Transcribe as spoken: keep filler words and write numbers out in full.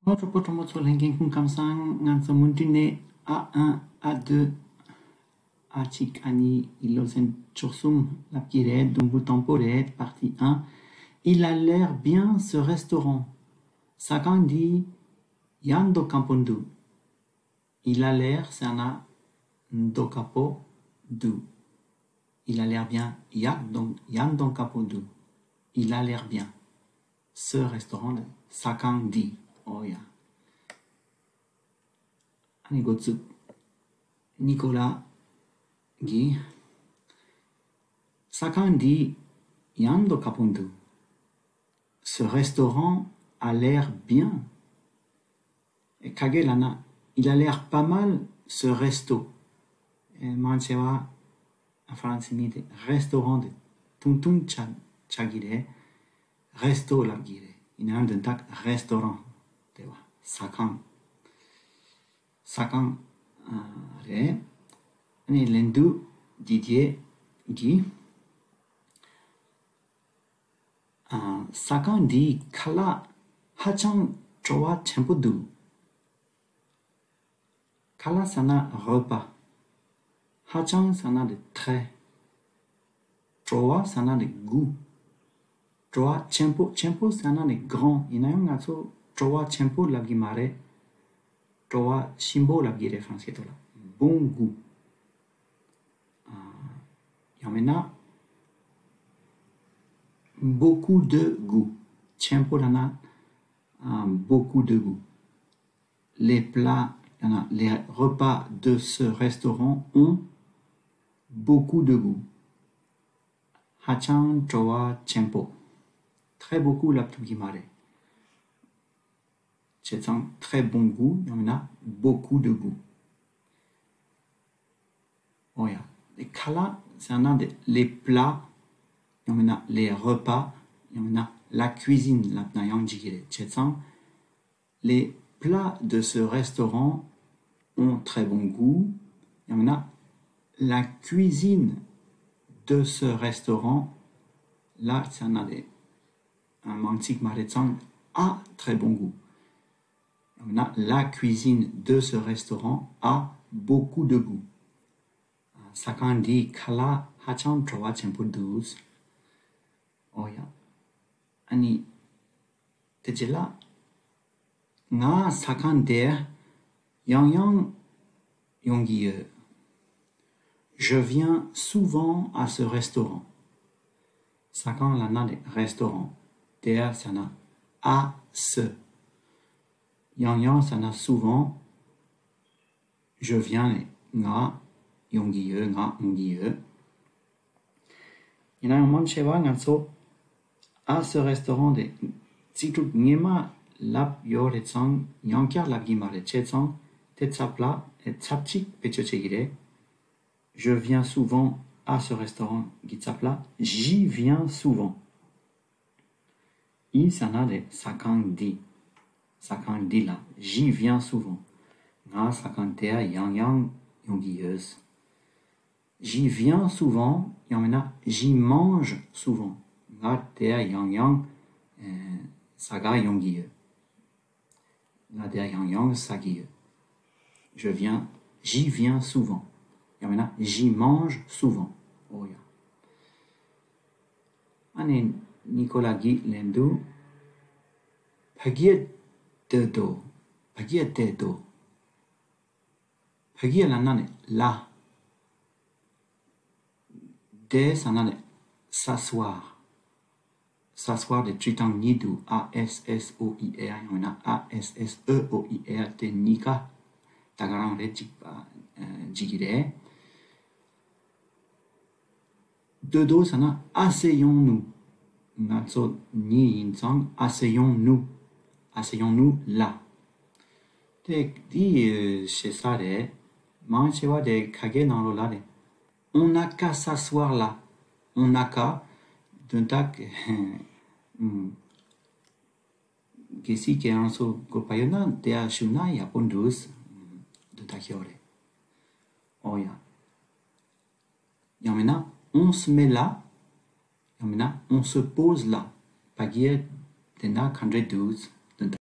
ཨོ། གྲོགས་པོ་གྲོགས་མོ་ཚོ། ལྷན་རྒྱས་སྐུ་ཁམས་བཟང་། ང་ཚོ་མུ་མཐུད་ནས་ཨ་ཨན། ཨ་དུ། ཨ་གཅིག་ཨ་གཉིས། ཨི་ལོ་ཚན་བཅུ་གསུམ་ལབ་ཀྱི་རེད། དུམ་བུ་དང་པོ་རེད། Partie un. Il a l'air bien, ce restaurant. ཟ་ཁང་འདི་ཡག་མདོག་ཁ་པོ་འདུག Il a l'air ཟེར་ན་མདོག་ཁ་པོ་འདུག Il a l'air bien. ཡག་མདོག་ཡག་མདོག་ཁ་པོ་འདུག Il a l'air bien. Ce restaurant ཟ་ཁང་འདི། ཨོ་ཡ། ཨ་ནི་འགོ་བཙུགས། ནི་ཀོ་ལ་གིས། ཟ་ཁང་འདི་ཡག་མདོག་ཁ་པོ་འདུག Ce restaurant a l'air bien. ཨེ། ཁ་སྐད་ལབ་ན། Il a l'air pas mal, ce resto. ཨེ། མང་ཆེ་བ་ཧྥ་རན་སི་མི་དེ་རེ་སི་ཏོ་རང་དེ་ཐུང་ཐུང་ཆགས་ཆགས་ཀྱི་རེད། རེ་སི་ཏོ་ལབ་ཀྱི་རེད། ཡིན་ནའང་དོན་དག་རེ་སི་ཏོ་རང་དེ་བ། ཟ་ཁང་། ཟ་ཁང་། ཨ། རེད། ཨ་ནི་ལན་དུ་དི་དེ་གི། ཨ། ཟ་ཁང་འདིའི་ཁ་ལག་ཧ་ཅང་བྲོ་བ་ཆེན་པོ་འདུག་ཁ་ལག་ཟེར་ན་repas། ཧ་ཅང་ཟེར་ན་དེ་très། བྲོ་བ་ཟེར་ན་དེ་goût། བྲོ་བ་ཆེན་པོ། ཆེན་པོ་ཟེར་ན་དེ་grand། ཡིན་ན་ཡང་ང་ཚོ་བྲོ་བ་ཆེན་པོ་ལབ་ཀྱི་མ་རེད། བྲོ་བ་ཞིམ་པོ་ལབ་ཀྱི་རེད། ཧྥ་རན་སི་སྐད་ཐོག་ལ། Bon goût། ཨ། ཡང་མིན་ན་beaucoup de goût། ཆེན་པོ་ལབ་ན། ཨ། beaucoup de goût། Les plats ཡང་ན། Les repas de ce restaurant ont beaucoup de goût། ཧ་ཅང་བྲོ་བ་ཆེན་པོ། Très beaucoup ལབ་ཐུབ་ཀྱི་མ་རེད། བྱས་ཙང་très bon goût ཡང་མིན་ན་beaucoup de goût། ཨོ་ཡ། ཁ་ལག་ཟེར་ན་དེ་les plats ཡང་མིན་ན་les repas ཡང་མིན་ན་la cuisine ལབ་ན་ཡང་འགྲིག་གི་རེད། བྱས་ཙང་les plats de ce restaurant ont très bon goût ཡང་མིན་ན་la cuisine de ce restaurant ལ་ཟེར་ན་དེ། ཨ། མང་ཚིག་མ་རེད་ཙང་a très bon goût། ཡང་ན། La cuisine de ce restaurant a beaucoup de goût. ཟ་ཁང་འདིའི་ཁ་ལག་ཧ་ཅང་བྲོ་བ་ཆེན་པོ་འདུག་ཨོ་ཡ། ཨ་ནི། དེ་རྗེས་ལ། ང་ཟ་ཁང་དེར་ཡང་ཡང་ཡོང་གི་ཡོད། Je viens souvent à ce restaurant. ཟ་ཁང་ལབ་ན་ནི་restaurant། དེར་ཟེར་ན་à ce། ཡང་ཡང་ཟེར་ན་souvent། Je viens ནི་ང་ཡོང་གི་ཡོད། ང་འོང་གི་ཡོད། ཡིན་ན་ཡང་མང་ཆེ་བ་ང་ཚོ་à ce restaurant དེ་ཚིག་གྲུབ་སྔོན་མ་ལབ་ཡོད་རེད་ཙང་ཡང་བསྐྱར་ལབ་ཀྱི་མ་རེད། བྱས་ཙང་དེ་ཚབ་ལ་ཚབ་གཅིག་བེད་སྤྱོད་བྱེད་ཀྱི་རེད། Je viens souvent à ce restaurant གི་ཚབ་ལ j'y viens souvent། ཡིན་ཟེར་ན་རེད། ཟ་ཁང་འདི། ཟ་ཁང་འདི་ལ། J'y viens souvent། ང་ཟ་ཁང་དེར་ཡང་ཡང་ཡོང་གི་ཡོད། J'y viens souvent ཡང་མིན་ན། J'y mange souvent། ང་དེར་ཡང་ཡང་ཟ་གར་ཡོང་གི་ཡོད། ང་དེར་ཡང་ཡང་ཟ་གི་ཡོད། Je viens, j'y viens souvent. ཡང་མིན་ན། J'y mange souvent. ཨོ་ཡ། ཨ་ནི་ནི་ཀོ་ལ་གིས་ལན་དུ། ཕ་གིར་བསྡད་དོ། ཕ་གིར་བསྡད་དོ། ཕ་གིར་ལབ་ན་ནི་ལ། བསྡད་ཟེར་ན་ནི་s'asseoir། s'asseoir དེ་བྲིས་སྟངས་གཉིས་འདུག A S S O I R ཡང་མིན་ན་A S S E O I R དེ་གཉིས་ཀ་ད་ག་རང་རེད། གཅིག་པ་འཇིག་གི་རེད། བསྡད་དོ་ཟེར་ན་asseyons-nous། ང་ཚོ་གཉིས་ཡིན་ཙང་asseyons-nous། Asseyons-nous là། དེ་འདི་ཞེ་ས་རེད། མང་ཆེ་བ་དེ་ཁ་སྐད་ནང་ལོགས་ལ་རེད། On n'a qu'à s'asseoir là. On n'a qu'à དོན་དག་གལ་སྲིད་ཁྱེད་རང་ཚོ་དགོས་པ་ཡོད་ན་དེ་ཡར་ཞུ་ན་ཡག་པོ་འདུག་དོན་དག་ཤོད་རེད། ཨོ་ཡ། ཡང་མིན་ན། On se met là. ཡང་མིན་ན། On se pose là. ཕ་གིར་བསྡད་ན་ག་འདྲ་འདུག་དོན་དག